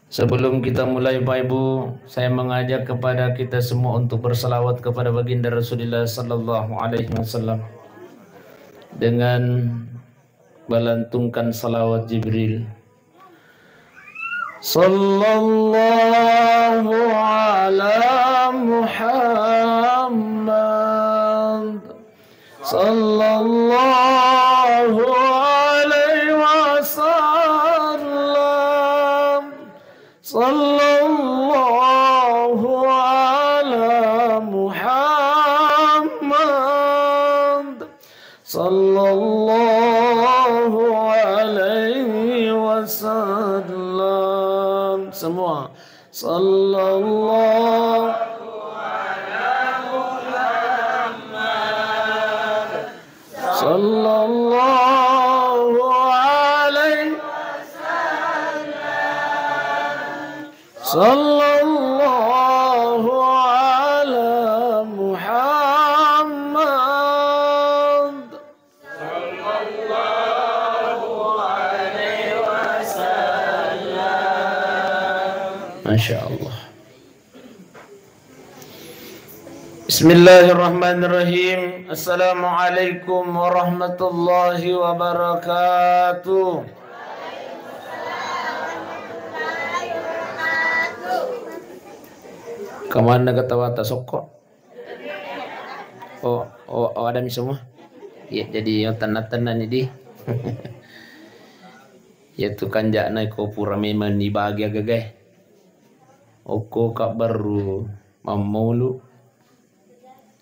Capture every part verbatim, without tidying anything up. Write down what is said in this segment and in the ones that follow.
Sebelum kita mulai, Bapak Ibu, saya mengajak kepada kita semua untuk bersalawat kepada Baginda Rasulullah sallallahu alaihi wasallam dengan melantunkan salawat Jibril. Sallallahu ala Muhammad. Sallallahu alaihi wasallam. Sallallahu ala Muhammad. Sallallahu alaihi wasallam. Semua. Sallallahu Sallallahu alaihi Sallallahu ala Muhammad. Masya Allah. Bismillahirrahmanirrahim. Assalamualaikum warahmatullahi wabarakatuh. Kemana ketawa tak sokko? Oh, oh, oh, ada mi semua. Ya, jadi yang tenang-tenang ini. Ya, tu kan jakna ko pura memang ni bahagia gagai. Okko kabbaru mammulu.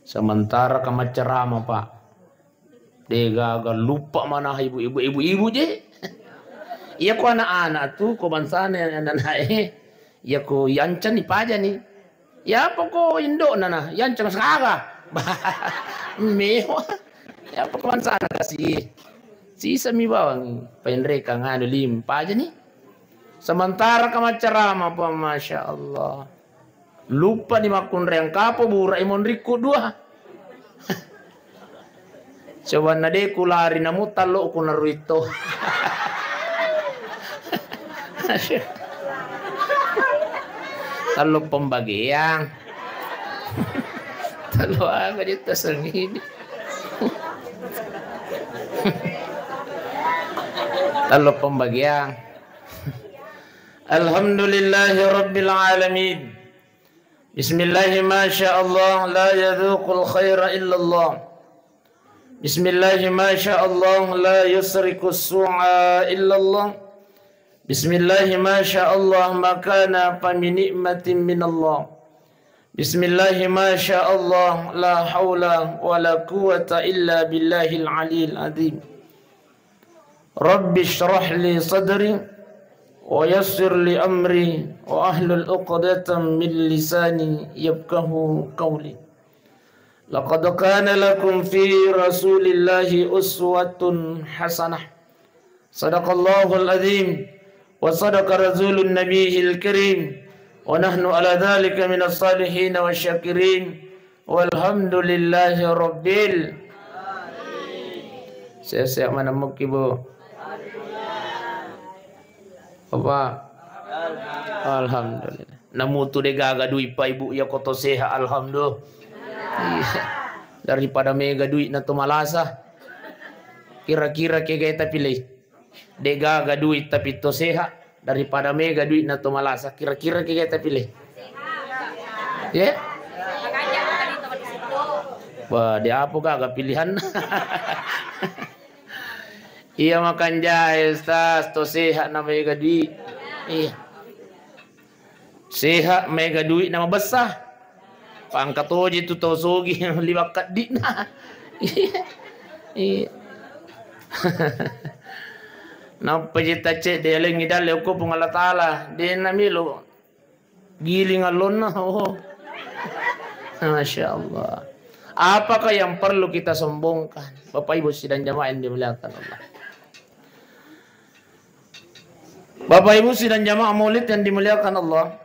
Sementara ka maccarama, Pak. Degaga lupa mana ibu-ibu, ibu-ibu je. Iya ko anak-anak tu, ko bangsana anak-anak e. Iya ko yancan ni paja ni. Ya apa ko indo nana, yancan segaga. Mewa. Ya apa ko bangsana kasi. Sisa mi bawang, painreka nganu lim paja ni. Sementara ka maccarama, Pak, Masya Allah. Lupa ni makkunreang kapo, burai monrikku dua. Coba na de ku lari namu tallo ku naruitto. Tallo pembagian. Tallo aga di tasengini. Tallo pembagian. Alhamdulillahi rabbil alamin. Bismillahi masya Allah la yadzuqul khaira illallah. Bismillahi masya Allah la yusrikus su'a illallah. Bismillahi masya Allah ma kana fa min ni'matin minallah. Bismillahi masya Allah la haula wala quwwata illa billahil aliyil azim. Rabbi shrah li sadri wa yassir li amri wa ahlul uqdatan min lisani yafqahu qawli. Laqad kana lakum fi Rasulillahi uswatun hasanah. Sadaqallahul azim wa sadaqa rasulun nabiyil karim wa nahnu ala dzalika minas salihin wasyakirin. Walhamdulillahi rabbil. Sehat-sehat mana muki, Bu? Apa? Alhamdulillah. Namutu de gaga dui pa ibu ya koto sehat, alhamdulillah. Iya. Daripada mega duit na to malasa. Kira-kira ke gaya tapi lei. De gaga duit tapi to sehat daripada mega duit na to malasa. Kira-kira ke gaya tapi lei. Ya? Wah, di apa gaga pilihan? Iya makan jahe, Ustaz, to sehat na mega duit. Iya. Sehat mega duit na mabessa. Pangka toji tu tau sogi liwakka dina. Iya. Nappa je tacce de lengi dalle okko Puang Allah Taala, de namilo giling allonna. Oh. Masya Allah. Apakah yang perlu kita sombongkan? Bapak Ibu sidang jamaah yang dimuliakan Allah. Bapak Ibu sidang jamaah maulid yang dimuliakan Allah.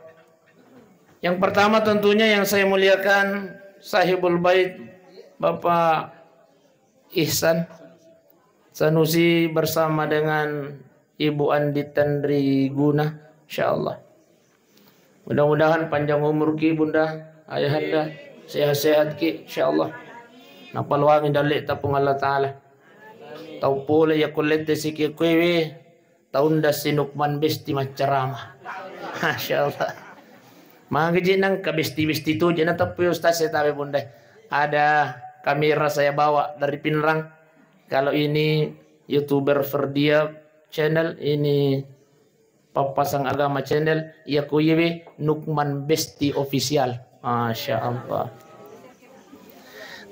Yang pertama tentunya yang saya muliakan Sahibul Bait Bapak Ihsan Sanusi bersama dengan Ibu Andi Tenriguna, insyaallah. Mudah-mudahan panjang umurki, Bunda, Ayahanda, sehat-sehatki, insyaallah. Napaluangi dalle'ta Puang Allah Ta'ala. Tau pole iya kullette siki kuewe, taunda si Nukman Besti maccarama. Masya Allah. Magi ji nangka besti-besti tu, jena teppu Ustaz, saya tabe Bunda. Ada kamera saya bawa dari Pinrang. Kalau ini YouTuber Ferdia Channel, ini Pappasang Agama Channel, iya ku iyewe Nukman Besti Official. Masya Allah.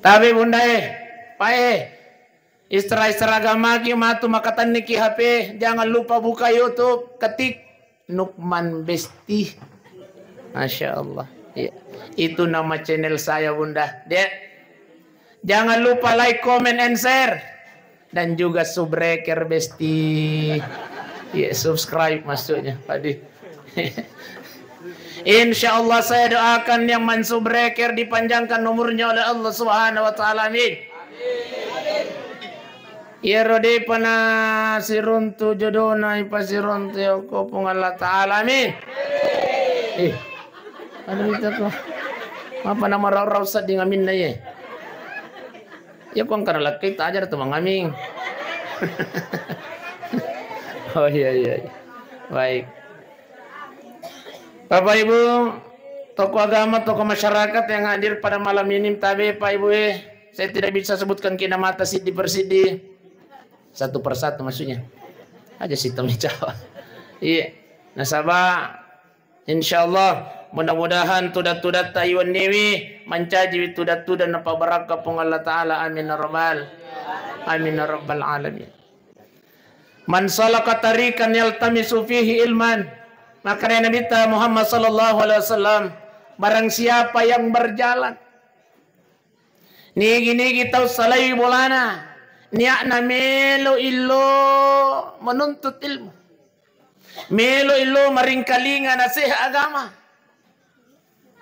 Tabe Bunda e, pae, istra-istra agamaki matu makatenniki H P, jangan lupa buka YouTube, ketik Nukman Besti. Masya Allah. Iya. Itu nama channel saya, Bunda. Dek, jangan lupa like, comment, and share. Dan juga subscribe, Besti. Iya, subscribe maksudnya. Aduh. Insya Allah saya doakan yang mansubscribe dipanjangkan umurnya oleh Allah Subhanahu wa Ta'ala. Amin. Iyaro depa nasiruntu jodona, ipasiruntu yako Puang Allah Ta'ala. Amin. Eh, ada itu kok. Apa nama rau-rau sedding aminna ye? Ya, kong karena laki tajar tuh mangaming. Oh iya, iya, iya. Baik. Bapak Ibu, tokoh agama, tokoh masyarakat yang hadir pada malam ini, tabe Pak Ibu eh, saya tidak bisa sebutkan kina mata sidi per sidi, satu per satu maksudnya. Aja sih temi jawab. Iya. Nasaba, insyaallah, mudah-mudahan tuda-tudatta iwenniwi mancajiwi tuda-tuda napabarakka Puang Allah Ta'ala. Amin ya rabbal, amin ya rabbal alamin. Man salaka tariqan yaltamisu fihi ilman. Makana Nabitta Muhammad sallallahu alaihi wasallam, barang siapa yang berjalan, nigi-nigi tau salai bolana, niatna melo illo menuntut ilmu, melo illo maringkalinga nasihat agama,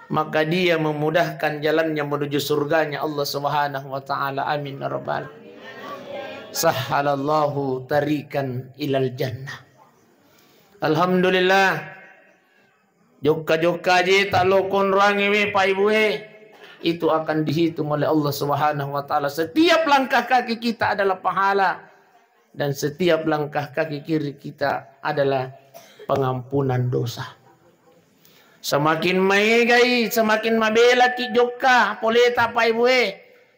maka dia memudahkan jalannya menuju surganya Allah Subhanahu wa Ta'ala. Amin ya rabbal. Sahhalallahu tariqan ilal jannah. Alhamdulillah. Jokka-jokka aja tak lokon ruangi we, Pak Ibu eh. Itu akan dihitung oleh Allah Subhanahu wa Ta'ala. Setiap langkah kaki kita adalah pahala. Dan setiap langkah kaki kiri kita adalah pengampunan dosa. Semakin maegai, semakin mabelaki jokka poleta Pak Ibu eh,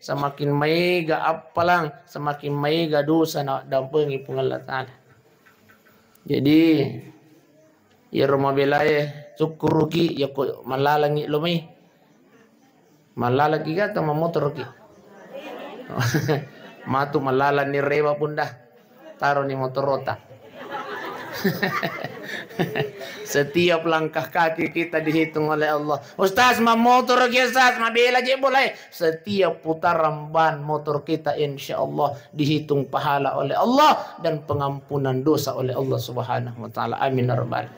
semakin maega appalang, semakin maega dosa na dampengi Puang Allah Ta'ala. Jadi, iyaro mabelae sukkuruki, yako mallalangi lo mai. Mallalaki ga atau mammotoroki? Matu mallalanni rewa, Bunda. Taroni motorota. Setiap langkah kaki kita dihitung oleh Allah. Ustaz, mammotoroki, Ustaz, mabela je boleh. Setiap putaran ban motor kita, insya Allah dihitung pahala oleh Allah dan pengampunan dosa oleh Allah Subhanahu wa Ta'ala. Amin ya rabbal.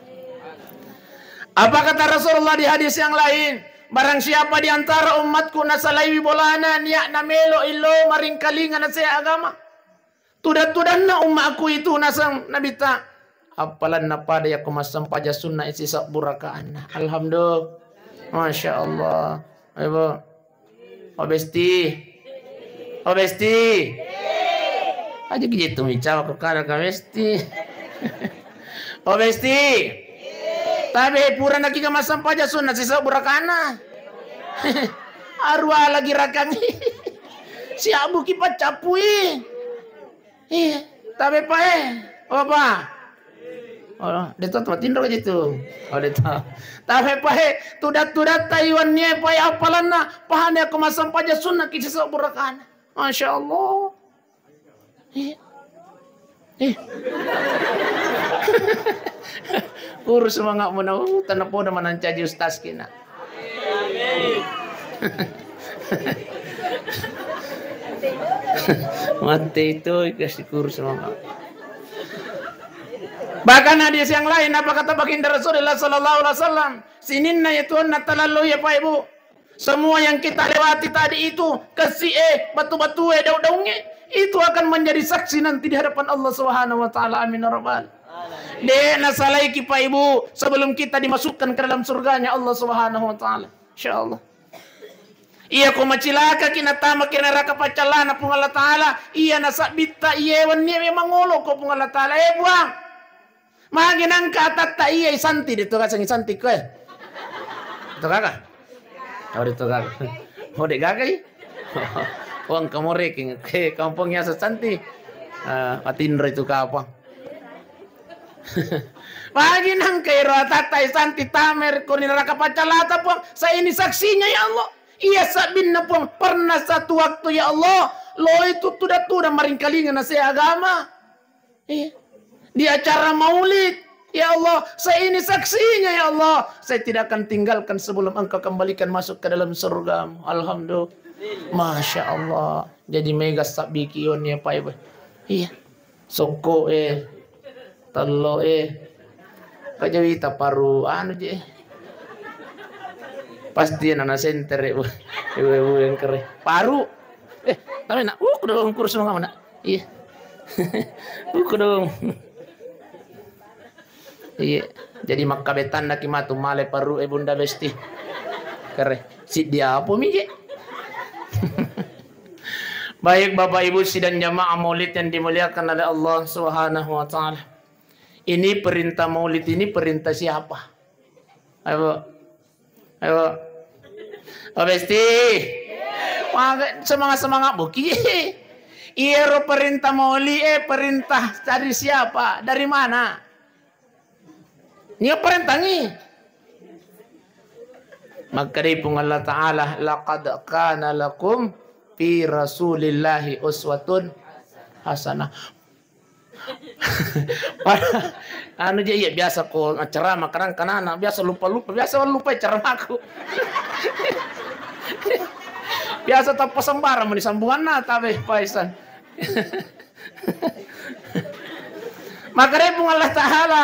Apa kata Rasulullah di hadis yang lain? Barang siapa di antara umatku nasalaiwi bolana, niatna melo illo maringkalinga nasihat agama, tuda-tudanna umatku itu, naseng Nabitta, appalanna pada yakko massempaja sunna isi sabbu rakaanna. Alhamdulillah. Masya Allah. Ayo, Bu. Oh, Besti. Oh, Besti. Aja gitu micawa ko kada ka Besti. Oh, Besti. Tabe pura nakiga massempaja sunna sisa burakana. Arua lagi rakang. Siabuki paccapui. Iya, tabe pae. Oh, apa? Oh, de to tempat tindro aja tuh. Oh, de to. Tabe pae, tudat-tudat taiwan nie pae apalanna, pahane aku masam paja sunna kisi sok burakana. Masya Allah. Iya. Eh. Kurus semangat menau, tanah poda manancaji ustaz kina. Mate itu kasih kurus maka. Bahkan hadis yang lain, apa kata baginda Rasulullah sallallahu alaihi wasallam? Sininna ya Tuhan na talallo ya Pak Ibu. Semua yang kita lewati tadi itu, kesi eh, batu-batu eh, daun-daunnya, itu akan menjadi saksi nanti di hadapan Allah Subhanahu wa Ta'ala. Amin ya rabbal. De' nasalaiki, Pak Ibu, sebelum kita dimasukkan ke dalam surganya Allah Subhanahu wa Ta'ala. Insya Allah. Iya ko macilaka ki natama ki neraka paccallana Puang Allah Ta'ala, iya nasabbitta iye wenni memang ngolo ko Puang Allah Ta'ala. Eh, Puang, magi nangka atatta iya isanti de' to kaseng isanti ko, eh. To kaka? Oh, de' to kaka. Oh, de' gaga i? Puang kamu reking. Oke, kampung ya santi. Ah, atinro itu kapang. Magi nangka iro atatta isanti tamer ko ni neraka paccallata, Puang. Saya ini saksinya, ya Allah. Iya sabbinna, Puang. Pernah satu waktu, ya Allah, loi tu tuda-tuda maringkalinga na saya agama. Iya. Di acara maulid, ya Allah, saya ini saksinya, ya Allah. Saya tidak akan tinggalkan sebelum Engkau kembalikan masuk ke dalam surgamu. Alhamdulillah. Masya Allah. Jadi mega sabbiki on ya, Pak, ya, Pak. Iya. Sokko e, tello e, kajawita paru anu je. Pasti nana sentere, ibu-ibu yang kere. Paru. Eh, tapi nak, uh, kudu kurus mana? Iya. Uh, kudu. Iya. Jadi makkabetanna ki matu male paru e Bunda Besti. Kere. Siddi apa mi je? Baik, Bapak Ibu sidang jamaah maulid yang dimuliakan oleh Allah Subhanahu wa Ta'ala. Ini perintah maulid ini perintah siapa? Ayo, Bu. Ayo, Bu. Oh, Besti. Maka semangat-semangat buki. Iyaro perintah maulid, eh, perintah dari siapa? Dari mana? Nia perintah ni. Makkedai Puang Allah Ta'ala, "Laqad kana lakum fi Rasulillahi uswatun hasanah." Pada, anu je, iya, biasa ko ceramah, kadang kanana, biasa lupa-lupa, biasa lupa ceramaku. Biasa tappa sembarang meni sambunganna, tabe, Paisan. Makkedai Puang Allah Ta'ala,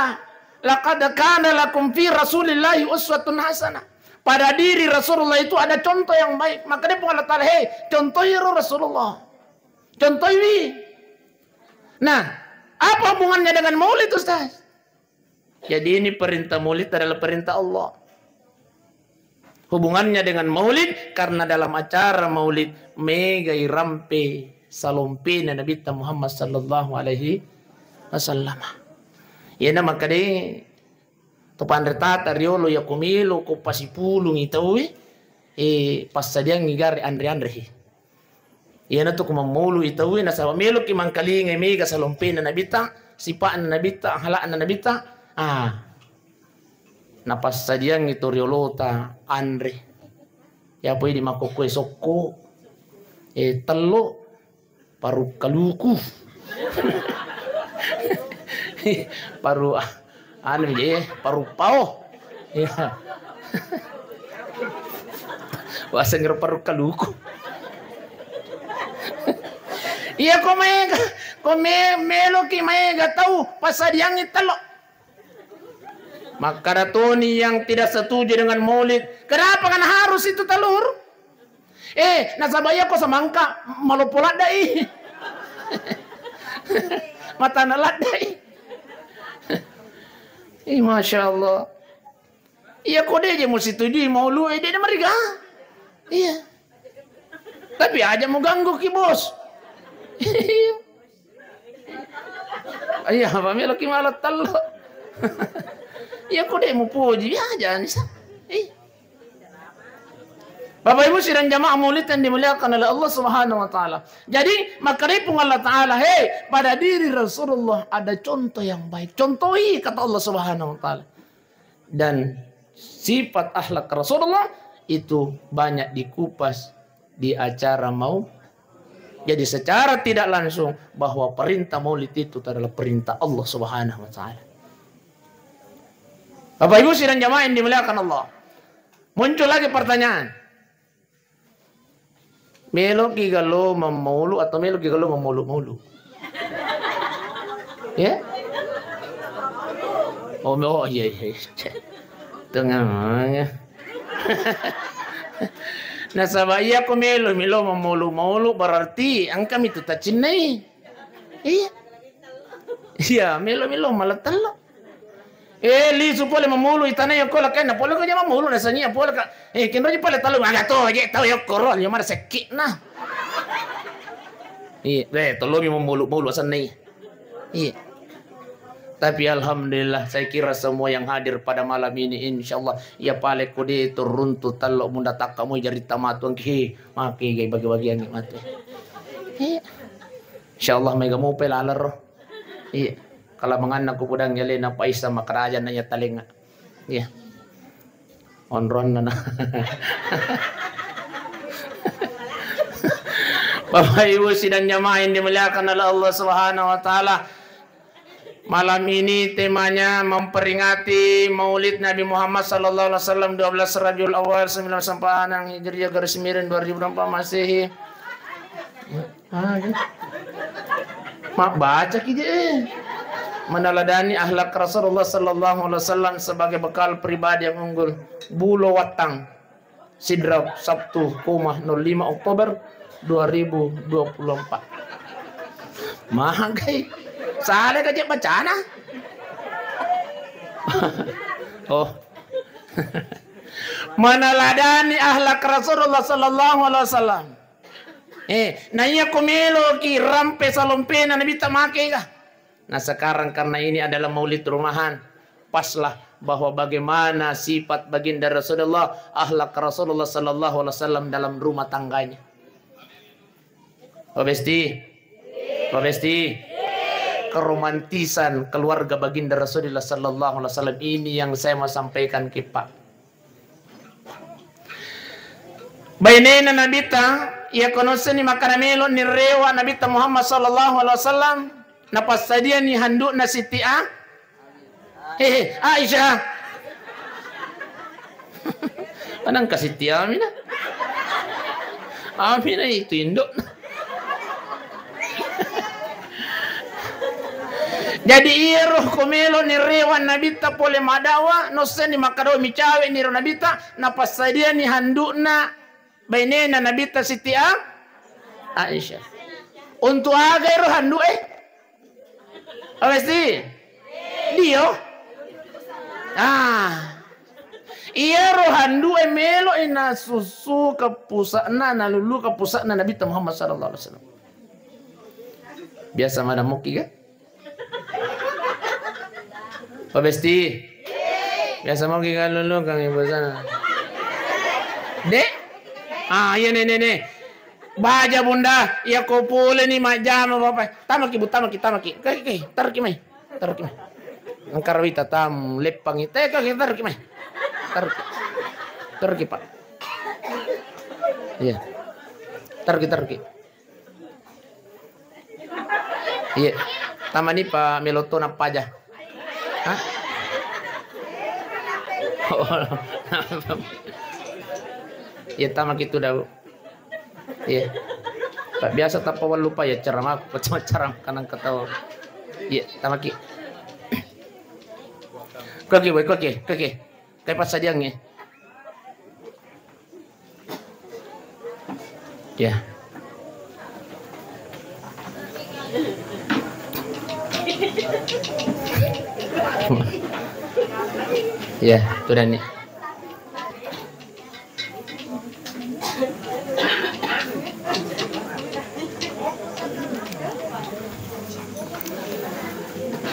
"Laqad kana lakum fi Rasulillahi uswatun hasanah." Pada diri Rasulullah itu ada contoh yang baik. Makkedai Puang Allah Ta'ala, "Hei, contohi ro Rasulullah. Contohi wi." Nah, apa hubungannya dengan maulid, Ustaz? Jadi ini perintah maulid adalah perintah Allah. Hubungannya dengan maulid, karena dalam acara maulid mega irampe salompena Nabitta Muhammad sallallahu alaihi wasallam. Iyana makkedai to panre tata riolo, iya ko melo ko pasipulungi tauwe, eh, passadiangi gare anre-anrehe. Iyanatu ko mammulu i tauwe, nasaba meloki mangkalingai mega salompena Nabitta, sipa'na Nabitta, akhlakna Nabitta. Ah. Napassadiangngi to riolota anre. Yapo idi makkokkoe sokko, eh, tello, paru kaluku. Paru, ah, anu je, paru pao. Iya. Waseng ro paru kaluku. Iya, ko maega, ko me-, meloki maega tau, passadiangngi tello. Makkada toni yang tidak setuju dengan maulid, "Kenapa kan harus itu telur?" Eh, nasaba iya ko samangka maloppo laddai. Matana laddai. Ih, Masya Allah. Iya ko de je musitujui maulu, eh, de mariga. Iya. Tapi aja mau ganggu ki, Bos. Iya. Iya, apa meloki malat tello. Iya ko de mupuji, iya aja ni sa. Iya. Bapak Ibu sidang jamaah maulid yang dimuliakan oleh Allah Subhanahu wa Ta'ala. Jadi, makkedai Puang Allah Ta'ala, "Hei, pada diri Rasulullah ada contoh yang baik. Contohi," kata Allah Subhanahu wa Ta'ala. Dan sifat akhlak Rasulullah itu banyak dikupas di acara mau. Jadi, secara tidak langsung bahwa perintah maulid itu adalah perintah Allah Subhanahu wa Ta'ala. Bapak Ibu sidang jamaah yang dimuliakan Allah, muncul lagi pertanyaan. Meloki galo mammaulu atau meloki galo mammaulu-maulu? Ya? Oh, me-, oh, iya, iya, iya. Tengah. Nasaba iya ko melo, melo mammaulu-maulu, berarti engka mi tu tacinnai. Iya. Iya, melo-melo malettello. Eh, lisu pole mamulu itanai okko lakkainna, pole ko jama mulu nasengi pole ka. Eh, kenro ji pole tellu, aga to je tau yokkoro, liyo mara sekkina. Iya, eh, tellu mi mamulu-mulu asennai. Iya. Tapi alhamdulillah, saya kira semua yang hadir pada malam ini, insyaallah, iya pale ko de turuntu tello munda takka moi jari tamatuang ki, maki gai bagi-bagiang mate. Iya. Insyaallah mega mope lalero. Iya. Kala manganna ku budang yalena paisa makaraja na iya talenga. Iya. Onronna na. Bapak Ibu sidang jamaah yang dimuliakan oleh Allah Subhanahu wa taala. Malam ini temanya memperingati Maulid Nabi Muhammad sallallahu alaihi wasallam, dua belas Rabiul Awal sembilan sembilan Hijriah garis miring dua ribu dua puluh empat Masehi. Ah, iya. Mabbaca ki je, eh. Meneladani akhlak Rasulullah sallallahu alaihi wasallam sebagai bekal pribadi yang unggul. Bulo Wattang, Sidrap, Sabtu, Koma, nol lima Oktober dua ribu dua puluh empat. Magai. Salah ka je bacana. Oh. Meneladani akhlak Rasulullah sallallahu alaihi wasallam. Eh, na iya ko meloki rampe salompena Nabitta, makega. Nah, sekarang karena ini adalah maulid rumahan, paslah bahwa bagaimana sifat baginda Rasulullah, akhlak Rasulullah sallallahu alaihi wasallam dalam rumah tangganya. Pak Besti, Pak Besti, keromantisan keluarga baginda Rasulullah sallallahu alaihi wasallam ini yang saya mau sampaikan ke Pak. Bainena Nabitta, iya kono seni makkana melo ni rewa Nabitta Muhammad sallallahu alaihi wasallam, napassadiani handukna Siti A-, hehe, Aisyah. Manang ka Siti Aminah. Aminah itu induk. Jadi iyaro ko melo ni rewa Nabitta pole madawa, nosseni makkada micawe ni ro Nabitta, napassadiani handukna bainena Nabitta Siti A-, Aisyah. Untuk aga ero handuk, eh? Apa sih? Dio. Ah. Iyaro handuk e melo e nasusu kepusakna, nalulu kepusakna Nabitta Muhammad sallallahu alaihi wasallam. Biasa mana muki ga? Pak Besti. Biasa mau ki kalulu kang ibu sana. Dek? Ah, iya, nih, nih, nih. Baja, Bunda, iya ko pole ni majjama, Bapak. Tamaki, Bu, tamaki, tamaki. Oke, oke, taruki mai. Taruki mai. Engka rawita tam leppangi. Teka, oke, taruki mai. Taruki. Taruki, Pak. Iya. Taruki, taruki. Iya. Tamani pa meloto nappaja. Hah? Oh. Iya, tamaki tu dau. Iya. Tak biasa tappa wallupa ya ceramah, ceramah kanang ketawa. Iya, tamaki. Koki, boy, koki, koki. Kai passadiangnge. Ya. Ya, tudani.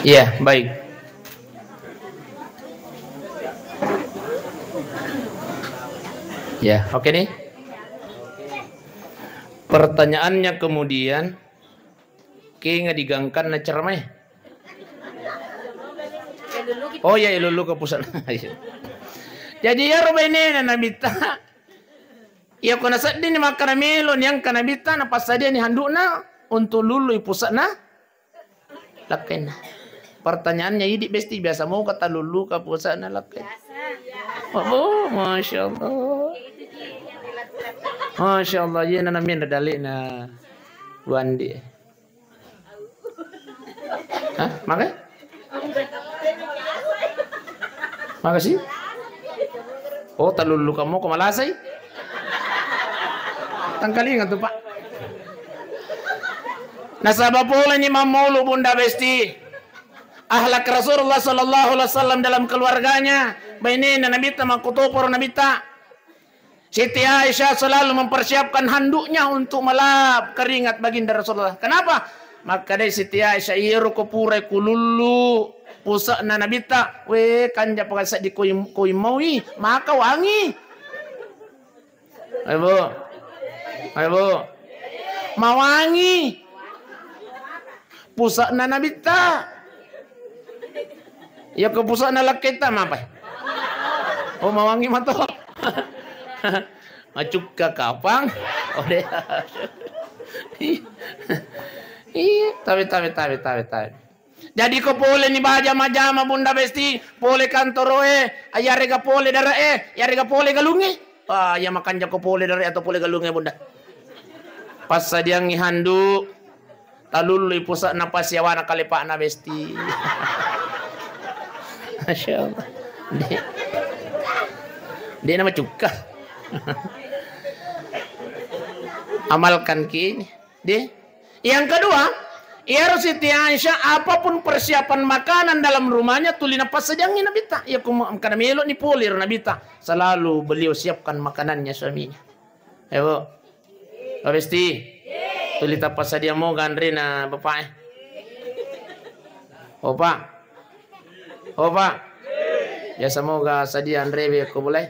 Iya, baik. Ya, oke nih. Pertanyaannya kemudian, kenga digangkanna ceramah? Oh ya, ilulu ke pusat. Jadi iyaro bainena Nabitta, iya ko nasedding ni makkana melo ni engka Nabitta, napassadiani handukna untuk lului pusatna lakkainna. Pertanyaannya, idi Besti, biasa mau kata lulu ka pusana lakkai? Oh, masya Allah. Masya Allah, iya nana min dalina wandi. Hah? Makai? Makasih. Oh, talullu kamu ko malasai. Tangkalinga tu, Pak. Nasaba pole ni mammulu Bunda Besti. Akhlak Rasulullah sallallahu alaihi wasallam dalam keluarganya, bainena Nabitta makkutoparo Nabitta. Siti Aisyah selalu mempersiapkan handuknya untuk melap keringat baginda Rasulullah. Kenapa? Makkedai Siti Aisyah, "Iyaro ko purai kulullu puse'na Nabitta, we, kanja paka seddi koi, koi maui, maka wangi." Ayo, Bu. Ayo, Bu. Mawangi. Puse'na Nabitta. Iya ko puse'na lakkaitta mapai? Oh, mawangi mato. Macukka kapang. Oh, de. Iya, tabe, tabe, tabe, tabe, tabe. Jadi ko pole ni baja majama Bunda Besti, pole kantoroe, yarega pole dare'e, yarega pole galungnge. Ah, iya makanja ko pole dare'e atau pole galungnge, Bunda. Passadiangngi handuk, talullui puse'na pasiawana kalepa'na Besti. Masya Allah. De, de nama cukka. Amalkan ki ini. De. Yang kedua, iyaro Siti Aisyah, apapun persiapan makanan dalam rumahnya, tuli napassadiangngi Nabitta. Iya, kuma-, engkana melo ni pole ro Nabitta, selalu beliau siapkan makanannya suaminya. Ayo, Bu. Pak Besti, tuli tapassadia moga anrena bapak, eh. Oh, Pak. Oh, Pak. Biasa moga sadia anrewe ko boleh.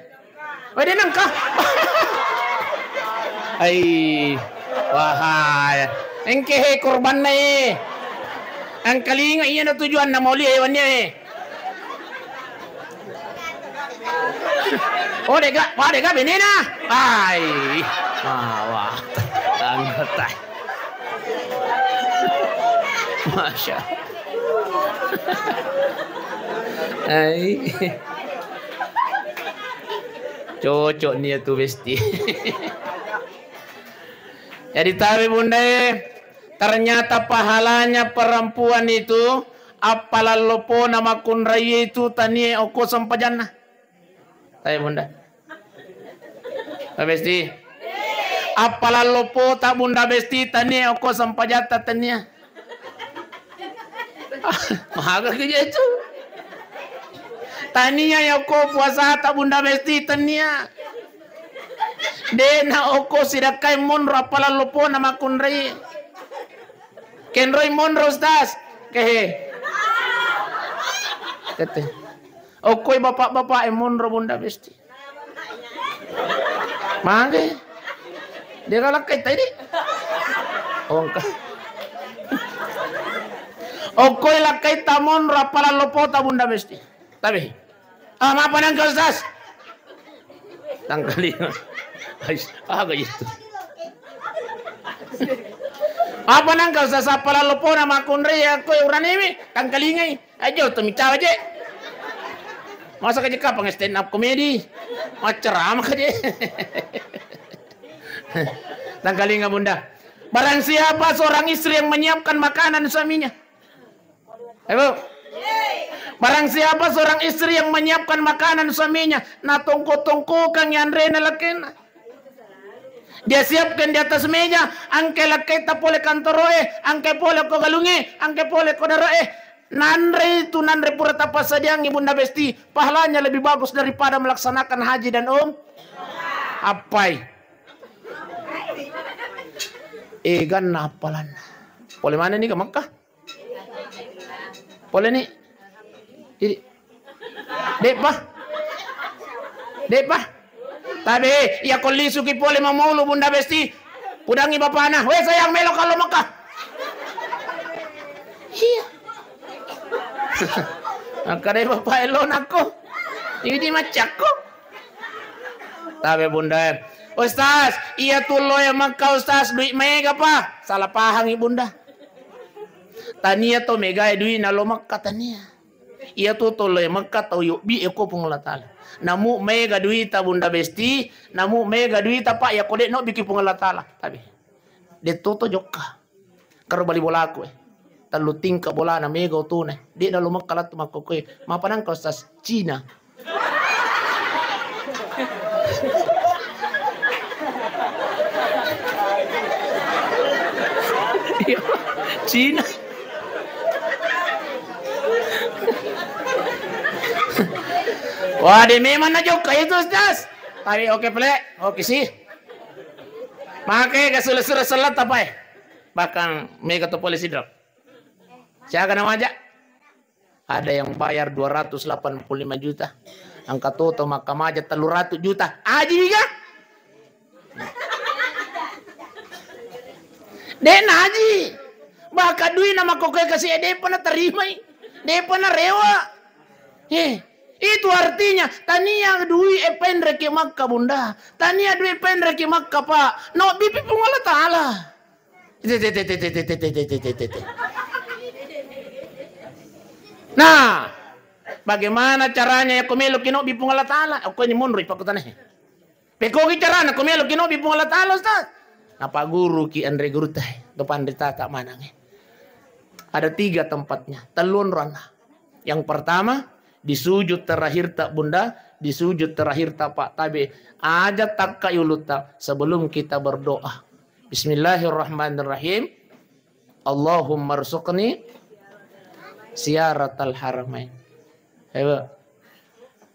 Wede nengka. Ai, wahai. Engke he korbanna, eh. Engkalinga iya na tujuanna mauli hewannya, eh. Oh, dega, wah, dega benena. Ai. Wah, wah. Anggota. Masya. Ai. Cocok nia tu Besti. Jadi tabe Bundae, ternyata pahalanya perempuan itu, appalalopona makkunrai itu tanie okko sempajanna. Tabe Bunda. Pak Besti. Appalalopota Bunda Besti tania okko sempajatta tania. Maga keje itu. Tania yako puasata Bunda Besti tania. Dena okko sidakkai monro appalalopona makkunrai. Kenroi monro Ustaz. Kehe. Kete. Okkoi bapak-bapak e monro Bunda Besti. Mage. Dia galakkai tadi. Ongka. Okkoi lakkai tamon rappalan lopota Bunda Besti. Tapi. Ah, mapanangka Ustaz. Tangkalinga. Ais, aga itu. Mapanangka Ustaz, appalan lopona makkunrai ya koe uranemi, tangkalingai. Ajo to micawa je. Masa kaje kapang stand up comedy. Macerama kaje. Tangkalinga Bunda. Barang siapa seorang istri yang menyiapkan makanan suaminya. Ayo. Barang siapa seorang istri yang menyiapkan makanan suaminya, na tongko-tongkokang yanrena lakena. Dia siapkan di atas meja, angke lakkaita pole kantoroe, angke pole ko galunge, angke pole ko daroe. Nanre itu, nanre pura tapassadiangi Bunda Besti, pahalanya lebih bagus daripada melaksanakan haji dan um. Appai? Eh, ganna appalanna. Pole mana ni ke Mekah? Pole ni. Jadi, de'pa. De'pa. Tabe, iya ko lisuki pole mamaulu Bunda Besti. Pudangi bapana. "Weh sayang, melo kallo Mekah." Iya. Akkadai bapak elo nakko. Ini macakko. Tabe Bunda. Ustaz, iya tu loe Mekah Ustaz, duit mega pa. Salah pahangi Bunda. Tania to megae dui na lo Mekka tania. Iya tu to lo Mekka tau yobbi e ko Puang Allah Taala. Namu mega duita Bunda Besti, namu mega duita Pak, ya ko de no biki Puang Allah Taala. Tabe. De to to jokka. Karo bali bolaku e. Tellu tingka bolana mega otona. De na lo Mekka lattu makkokoe. Mapanangka Ustaz Cina. Iya, Cina. Oh, ada memang na jokka itu, Ustaz. Tapi oke, pele. Oke sih. Make ga sura-sura salat apa ya? Bahkan mega to polisi drop. Siaga nama aja? Ada yang bayar dua ratus delapan puluh lima juta. Angka toto makkamaja tellu ratu juta. Aji ga? De' naji. Bahkan dui na makkokkoe kasi' e de'pa naterimai. De'pa narewa. Eh, itu artinya tania dui e penreki Makka, Bunda. Tania dui e penreki Makka, Pak. No bipi Puang Allah Ta'ala. Nah, bagaimana caranya ya ko melo kinobi Puang Allah Ta'ala? Aku ini mundur pakkutana. Pekogi carana ko melo kinobi Puang Allah Ta'ala, Ustaz? Apa guru ki anre guru teh, depan ditata manang eh. Ada tiga tempatnya, telun rona. Yang pertama, di sujud terakhir tak Bunda, di sujud terakhir tak Pak, tapi aja takka yuluta sebelum kita berdoa. Bismillahirrahmanirrahim. Allahumma rzuqni ziyaratal haramain. Ayo.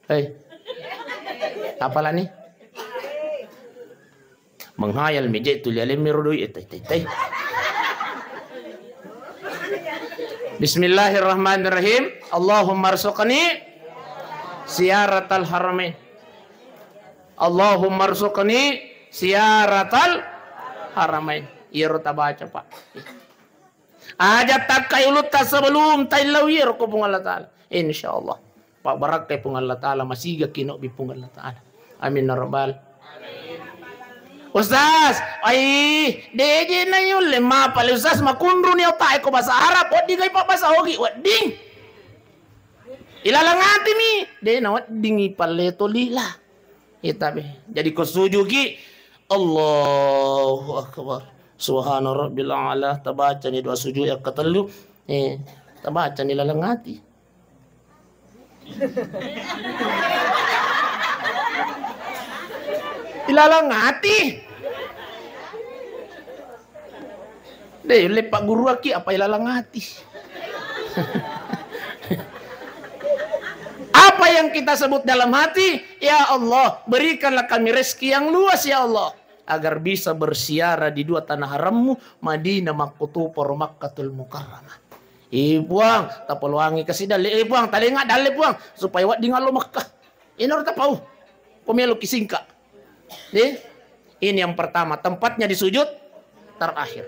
Hei. Apa lani? Menghayal meje tu lialem miro doi. Eh, tai, tai, tai. Bismillahirrahmanirrahim. Allahumma rzuqni ziyaratal haramain. Allahumma rzuqni ziyaratal haramain. Iyaro tabaca, Pak. Aja takkai ulutta sebelum taillau iyaro ko Puang Allah Ta'ala. Insyaallah. Pabbarakkai Puang Allah Ta'ala, masiga kinobi Puang Allah Ta'ala. Amin ya rabbal. Ustaz, ai, deje na yulle mapale Ustaz, makunruni otak e ko bahasa Arab, wedding kai pa bahasa Ogi, wedding. Ilalang atimi, de na weddingi palle to lila. Ita be. Jadi ko sujuki, Allahu Akbar. Subhana Rabbil A'la. Tabacani doa sujud yang ketellu. Eh, tabacani ilalang ati. Ilalang ati. De, le pagguruaki apa ilalang ati. Apa yang kita sebut dalam hati? Ya Allah, berikanlah kami rezeki yang luas, ya Allah, agar bisa berziarah di dua tanah harammu, Madinah Makkutuparo Makkatul Mukarramah. Eh Puang, tapaloangi kasi dalle. Eh Puang, talenga dalle Puang, supaya wedding allo Makkah. Inaro tapau. Ko meloki singka. Deh, ini yang pertama, tempatnya di sujud terakhir.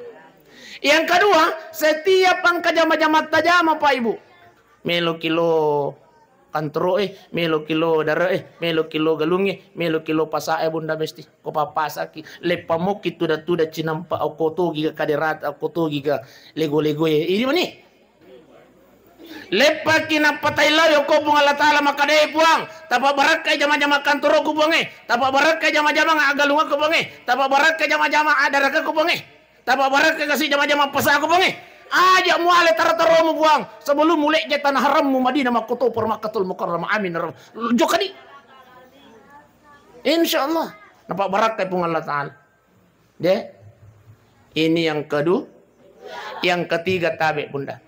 Yang kedua, setiap angka jama-jama tajama, Pak Ibu. Meloki lo kantoro e, meloki lo dare e, meloki lo galung e, meloki lo pasa e, Bunda Besti. Ko papasaki, leppa moki tuda-tuda cinampa, okko togi ga kaderata, okko togi ga lego-lego e. Ini mani. Leppaki nappa taillau okko Puang Allah Ta'ala makkeda, "Eh Puang, tapabbarakkai jama-jama kantoroku Puang e, tapabbarakkai jama-jama aggalungakku Puang e, tapabbarakkai jama-jama adarakku Puang e, tapabbarakkai kasi jama-jama pasaku Puang e." Aja muale taro-taromu Puang, sebelum mulejja tanah harammu Madinah Makkutuparo Makkatul Mukarramah. Amin ya Rabb. Jokka di. Insyaallah. Napabbarakkai Puang Allah Ta'ala. De, ini yang kedua. Yang ketiga tabe, Bunda.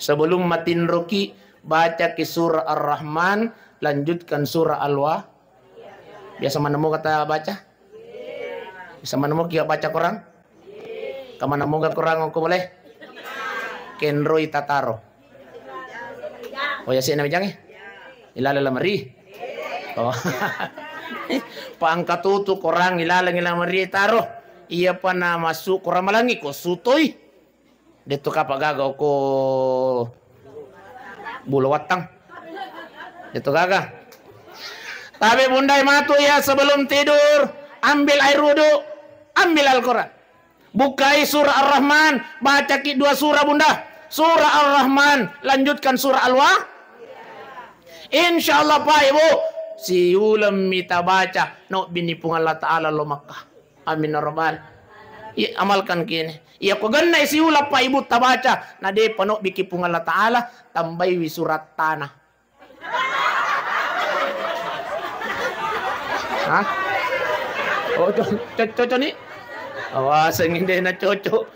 Sebelum matinroki, bacaki surah Ar-Rahman, lanjutkan surah Al-Wa. Biasa manemu kata baca? Biasa manemu ki baca Quran? Kamana moga Quran ko boleh? Kenroi tataro. Oh ya, sih, namanya jangan. Ilala lamari. Oh. Pangkatutu korang ilalang ilamari taro. Iya pa na masuk korang malangi ko sutoi. Detto kapa gaga ko bulu wattang. Detto gaga. Tapi bundai matu ya sebelum tidur, ambil air wudhu, ambil Al-Quran. Bukai surah Ar-Rahman, bacaki dua surah, Bunda. Surah Ar-Rahman, lanjutkan surah Al-Wa. Insyaallah, Pak, Ibu, siuleng mita baca, no bini Puang Allah Ta'ala lo Makkah. Amin ya rabbal. Iya, amalkan kini. Iya, ko genna siuleng, Pak, Ibu, tabaca, na depa no biki Puang Allah Ta'ala, tambaiwi surat tanah. Hah? Oh, co-, co-, cocok ni? Awas, ingin deh na cocok.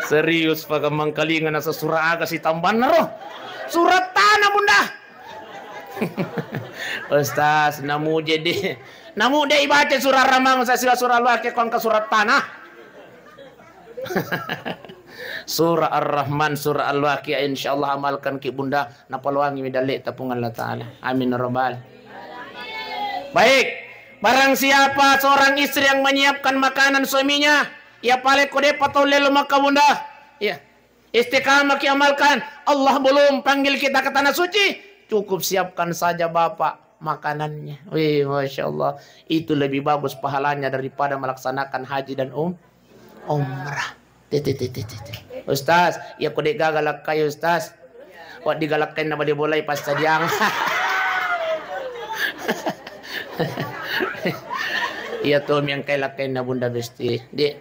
Serius, pagamang kalinga nasa surah aga si tambanna ro. Surat tanah, Bunda. Ustaz, namu jadi. Namu de ibaca surah Rahman, saya sila surah Al-Waqiah, kau angka surah tanah. Surah Ar-Rahman, surah Al-Waqiah, insyaallah amalkan ki Bunda, napaluangi mi dalle ta Puang Allah Ta'ala. Amin ya rabbal. Baik, barang siapa seorang istri yang menyiapkan makanan suaminya, ya pale ko de patau lelo maka Bunda. Ya. Istiqamah ki amalkan, Allah belum panggil kita ke tanah suci, cukup siapkan saja Bapak makanannya. Wih, Masya Allah, itu lebih bagus pahalanya daripada melaksanakan haji dan um, umrah. Tete, tete, tete. Ustaz, ya kode gagal lakkai Ustaz. Wak digalakkain na bali bolai pas sadiang. Iya tuh yang kai lakkain na Bunda Besti. Di.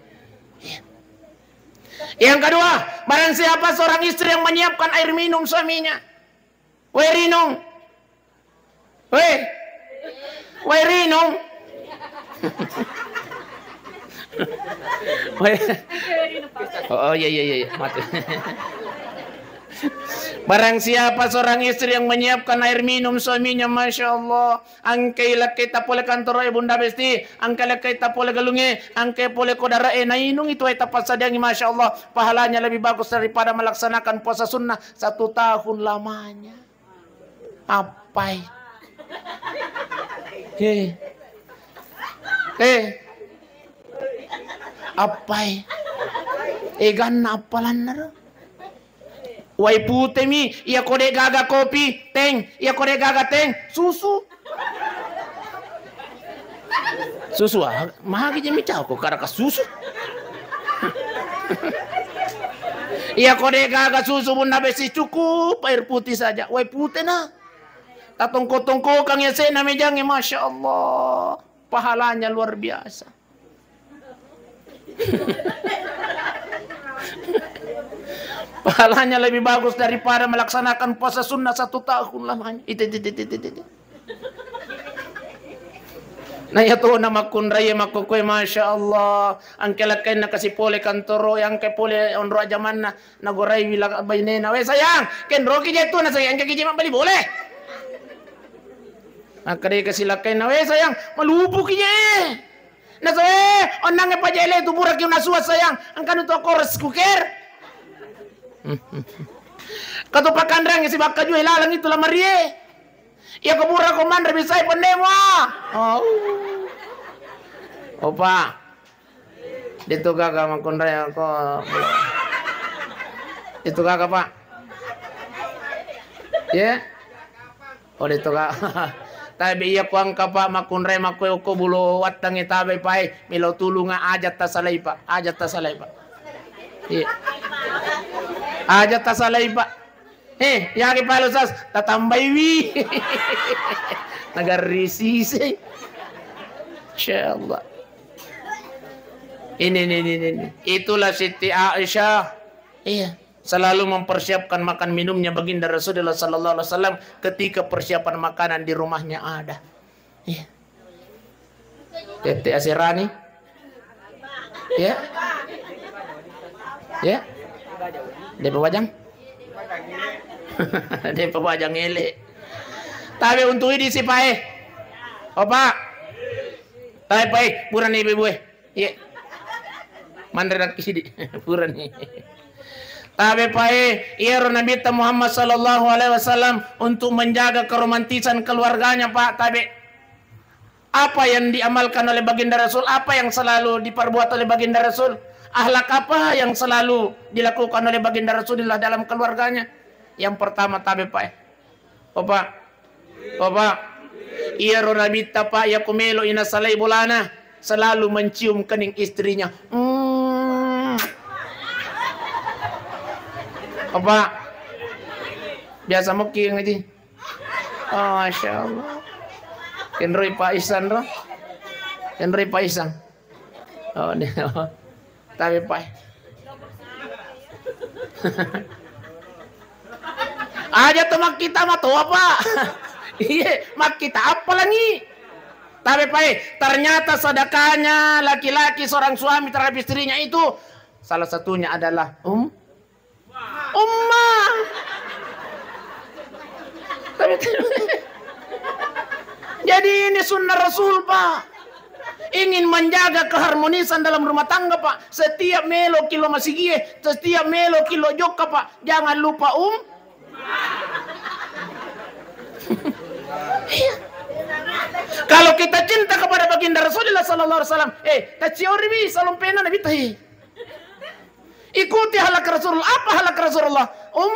Yang kedua, barang siapa seorang istri yang menyiapkan air minum suaminya. Wei Rinong. Wei. Wei Rinong. Wei. Oh, oh, iya, iya, iya, iya. Mati. Barang siapa seorang istri yang menyiapkan air minum suaminya, Masya Allah, engkai lakkaita pole kantoro e Bunda Besti, engkai lakkaita pole galunge, engkai pole kodara e nainung itu ae tapassadiangi, Masya Allah, pahalanya lebih bagus daripada melaksanakan puasa sunnah satu tahun lamanya. Appai? He. He. Appai? Eganna appalanna ro? Wai pute mi, iya kode gaga kopi, teng, iya kode gaga teng, susu. Susu ah, magi je mi cau ko karaka susu. Iya kode gaga susu Bunda Besi cukup air putih saja. Wai pute na. Tatongko-tongkokang ya sena mejange, Masya Allah. Pahalanya luar biasa. Pahalanya lebih bagus daripada melaksanakan puasa sunnah satu tahun lamanya. Itu, itu, itu, itu, itu. Nah, ya tuh, nama kunrai makko kue, Masya Allah. Angke lakkain na kasi pole kantoro, yang ke pole onro ajamanna, nagorai wila bainena. We sayang, kenroki je tu, na sayang, angke kije mabbali boleh. Angke deh kasi lakkain na, we sayang, malupu kije. Nasae, onnangnge pajele tu buraki unasuwa sayang, engkanu to kores kuker. Katu pakanrang si bakka jue lalang itu lamarie. Iya ko burako manre bisai pondemo. Oh. Opa. Itu gaga makunrai ko. Itu gaga, Pak. Ya. Ode to ka. Tabe iya kuangka pa makkunrai makko ko bulo wattangnge tabe pae melo tulunga aja tasalai pa, aja tasalai pa. Iya. Aja tasalai pa. Eh, yaki palo sas tatambai wi. Nagarri sise. Insyaallah. Ini, ini, ini, ini. Itulah Siti Aisyah. Iya. Selalu mempersiapkan makan minumnya Baginda Rasulullah sallallahu alaihi wasallam ketika persiapan makanan di rumahnya ada. Iya. Tete aserani. Ya. Ya. Depa wajang. Depa wajang ele. Tabe untuk idi si pae. Opa. Tabe pae, purani ibu-ibu e. Iya. Manre nakkisidi. Purani. Tabe pae, iyaro Nabitta Muhammad sallallahu alaihi wasallam untuk menjaga keromantisan keluarganya, Pak, tabe. Apa yang diamalkan oleh Baginda Rasul? Apa yang selalu diperbuat oleh Baginda Rasul? Akhlak apa yang selalu dilakukan oleh Baginda Rasulullah dalam keluarganya? Yang pertama, tabe, Pak. Opa. Opa. Iyaro Nabitta, Pak, yako melo inasalai bolana, selalu mencium kening istrinya. Hmm. Opa. Biasa mokki ngaji. Oh, Masya Allah. Kenroi Pak Ihsan ro. Kenroi Pak Ihsan. Oh, ni. Tapi Pak. Aja to makkita matoa, Pak. Iye, makkita apa langi? Tapi Pak, ternyata sedekahnya laki-laki seorang suami terhadap istrinya itu salah satunya adalah um, Umma. Tapi, Jadi ini sunnah Rasul, Pak. Ingin menjaga keharmonisan dalam rumah tangga, Pak. Setiap melo ki lo masigie, setiap melo ki lo jokka, Pak. Jangan lupa um. Iya. Kalau kita cinta kepada baginda Rasulullah sallallahu alaihi wasallam, eh, taciori wi salompena Nabi tahi. Ikuti halak Rasulullah. Apa halak Rasulullah? Um.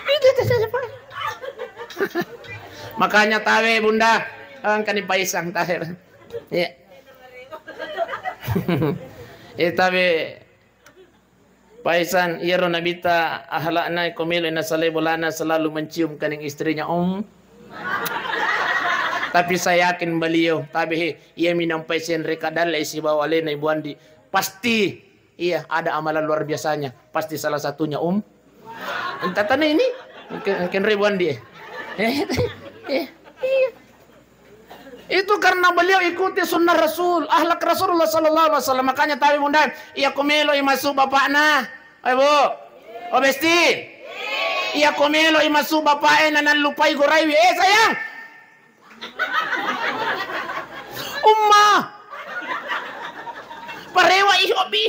Itu saja, Pak. Makanya tawe, Bunda, engkani paisang tahe. Iya. Eh, tawe paisang, iyaro Nabitta ahlakna ko melo nasalai bolana selalu mencium kening istrinya, Om. Tapi saya yakin beliau, tabe he, iya minang paiseng reka dalle sibawa alena Ibu Andi. Pasti Iya, ada amalan luar biasanya. Pasti salah satunya, Um. Entah tadi ini. Mungkin, mungkin ribuan dia. Eh, eh, iya. Itu karena beliau ikuti sunnah Rasul, akhlak Rasulullah sallallahu alaihi wasallam. Makanya tawi, Bunda, iya ko melo i masuk bapakna. Ayo, Bu. Oh, Besti. Iya ko melo i masuk bapakna, nanallupai goraiwi. Eh, sayang. Umma. Parewa i hobi.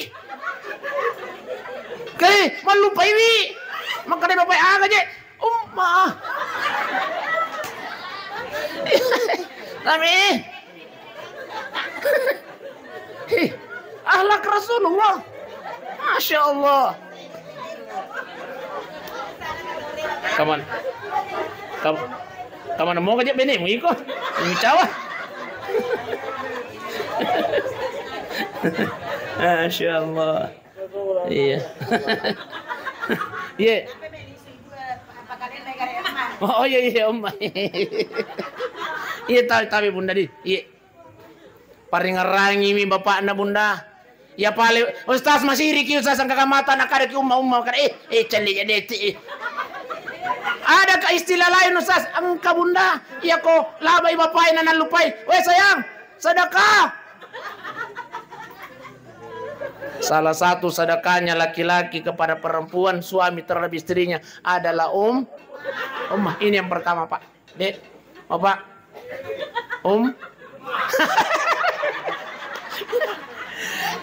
Kali, mallupaiwi. Makkeda bapak aga je. Umma. Kami. Hi, akhlak Rasulullah. Masya Allah. Kaman, kam-, kaman mau aja bene mu iko. Ini cawa. Masya Allah. Iya. Iya. Oh, oh, iya, iya, Om. Iya, tabe, tabe, Bunda di. Iya. Paringerangiwi bapakna, Bunda. Ya pale, Ustaz, masiriki, Ustaz, engka mata nakadaki umma, umma, kada, eh, eh, celle ya deti, eh. Adakah istilah lain, Ustaz? Engka, Bunda. Iya ko labai bapai nanallupai. Weh, sayang, sedekah. Salah satu sedekahnya laki-laki kepada perempuan, suami terhadap istrinya adalah um, umma. Ini yang pertama, Pak. Dek, Bapak, Um.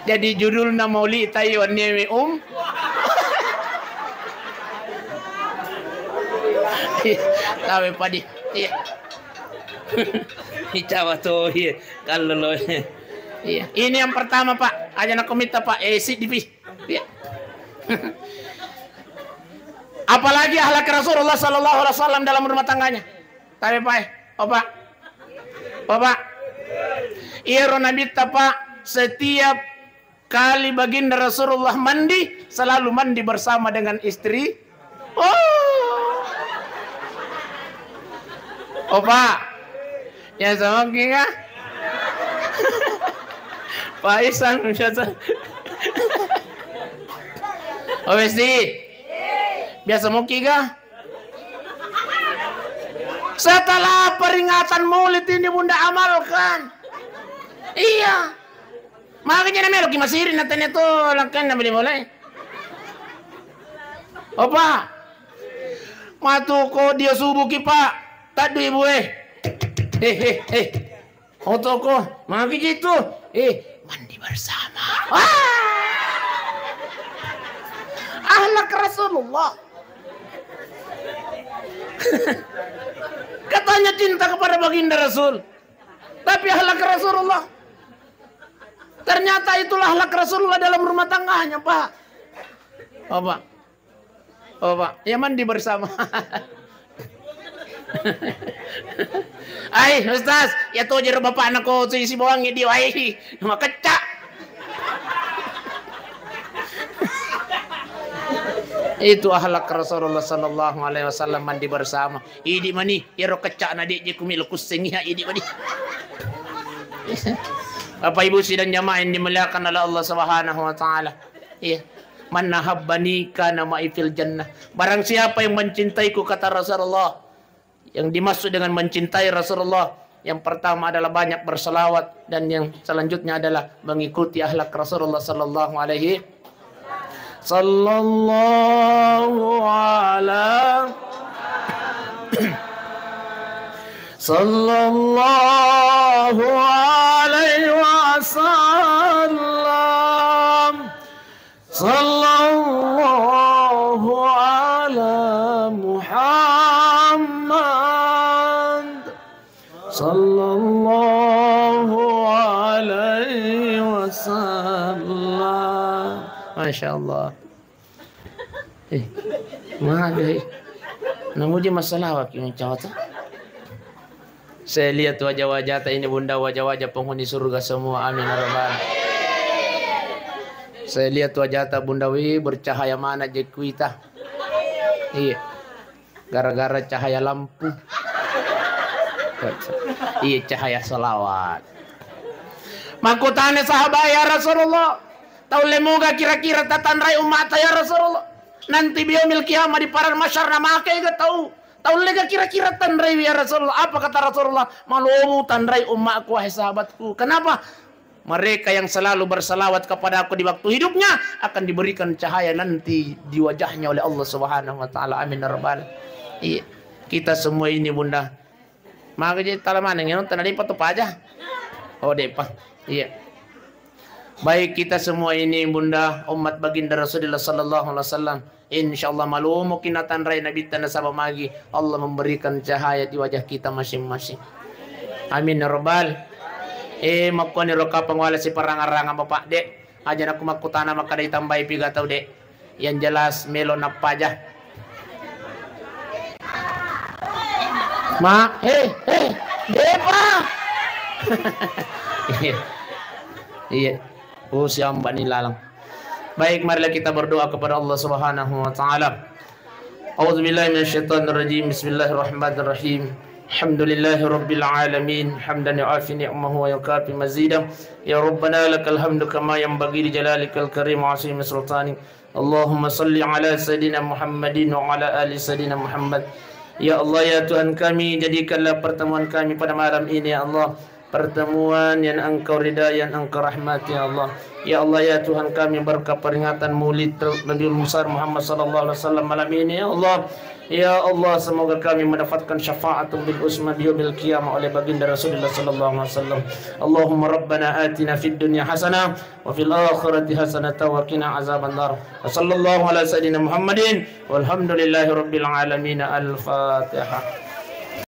Jadi judulna mauli tai wannewe, Um. Tawe padi. Iya. Icawa to, iya. Kallolo. Iya. Ini yang pertama, Pak. Aja nak komita, Pak. Eh, si dipi. Iya. Apalagi akhlak Rasulullah sallallahu alaihi wasallam dalam rumah tangganya. Tapi, Pak, eh, Bapak. Bapak. Iyaro Nabitta, Pak, setiap kali baginda Rasulullah mandi, selalu mandi bersama dengan istri. Oh. Oh, Pak. Ya, sama ki, Kak. Pak Isan, biasa. Oh, Besti. Biasa moki, Kak? Setelah peringatan Maulid ini, Bunda, amalkan. Iya. Makanya na melo ki masiri na tanya to, lakkan na beli boleh. Opa. Matu ko dia subuh ki, Pak. Tadu ibu eh. Eh, eh, eh. Otoko, magi jitu. Eh, mandi bersama. Ah! Akhlak Rasulullah. Katanya cinta kepada baginda Rasul. Tapi akhlak Rasulullah. Ternyata itulah akhlak Rasulullah dalam rumah tangganya, Pak. Apa? Oh, Pak, ya mandi bersama. Ai, Ustaz, ya to jero bapakna ko tu isi bawang di wai. Makecak. Itu akhlak Rasulullah sallallahu alaihi wasallam, mandi bersama. Idi mani, iyaro kecak na di je kumi lo kusseng iya, idi mani. Bapak Ibu sidang jamaah yang dimuliakan oleh Allah Subhanahu wa taala. Iya. Man ahabbani kana ma'i fil jannah. Barang siapa yang mencintaiku, kata Rasulullah. Yang dimaksud dengan mencintai Rasulullah, yang pertama adalah banyak berselawat, dan yang selanjutnya adalah mengikuti akhlak Rasulullah sallallahu alaihi, sallallahu ala Sallallahu alaihi wasallam. Sallallahu ala Muhammad. Sallallahu alaihi wasallam. Masya Allah. Eh, maaf, eh. Namuji masalah waki mencawata. Saya lihat wajah-wajahta ini, Bunda, wajah-wajah penghuni surga semua. Amin ya rabbal. Saya lihat wajahta, Bunda, wih, bercahaya mana jekuita. Iya. Gara-gara cahaya lampu. Iya, cahaya salawat. Makkutana sahabat, "Ya Rasulullah, taulle moga kira-kira tatanrai ummata, ya Rasulullah? Nanti biomil kiamah di padang mahsyar namake ga tau? Taulle ga kira-kira tanrai, ya Rasulullah?" Apa kata Rasulullah? "Malomu tanrai ummaku, wahai sahabatku. Kenapa? Mereka yang selalu bersalawat kepadaku di waktu hidupnya akan diberikan cahaya nanti di wajahnya oleh Allah Subhanahu wa Ta'ala." Amin ya rabbal. Iya. Kita semua ini, Bunda. Maka jadi tala maneng ya, nonton ada apa tuh, Pak, aja. Oh, depa. Iya. Baik, kita semua ini, Bunda, umat baginda Rasulullah sallallahu alaihi wasallam. Insyaallah, malomoki natanrai Nabitta nasaba magi Allah memberikan cahaya di wajah kita masing-masing. Amin ya rabbal. Eh, makkuani ro kapang wala siparangarang Bapak, Dek. Aja naku makkutana makkada itambai piga tau, Dek. Yang jelas melo nappaja. Ma, eh, eh, depa. Iya. Iya. Oh, siamba ni lalang. Baik, marilah kita berdoa kepada Allah Subhanahu wa Ta'ala. A'udzubillahi minasyaitonirrajim. Bismillahirrahmanirrahim. Alhamdulillahirabbil alamin. Hamdan yu'afi ni'mahu wa yukafi mazidah. Ya Rabbana, lakal hamdu kama yanbaghi li jalalikal karim wa azimi sultanik. Allahumma salli ala Sayyidina Muhammadin wa ala ali Sayyidina Muhammad. Ya Allah, ya Tuhan kami, jadikanlah pertemuan kami pada malam ini, ya Allah, pertemuan yang Engkau ridai, yang Engkau rahmati, ya Allah. Ya Allah, ya Tuhan kami, berkat peringatan Maulid ter-, Nabi Besar Muhammad sallallahu alaihi wasallam malam ini, ya Allah. Ya Allah, semoga kami mendapatkan syafaat bil uzma di yaumil qiyamah oleh baginda Rasulullah sallallahu alaihi wasallam. Allahumma rabbana atina fid dunya hasanah wa fil akhirati hasanah wa qina azabannar. Wa sallallahu ala sayyidina Muhammadin walhamdulillahi rabbil alamin. Al-Fatihah.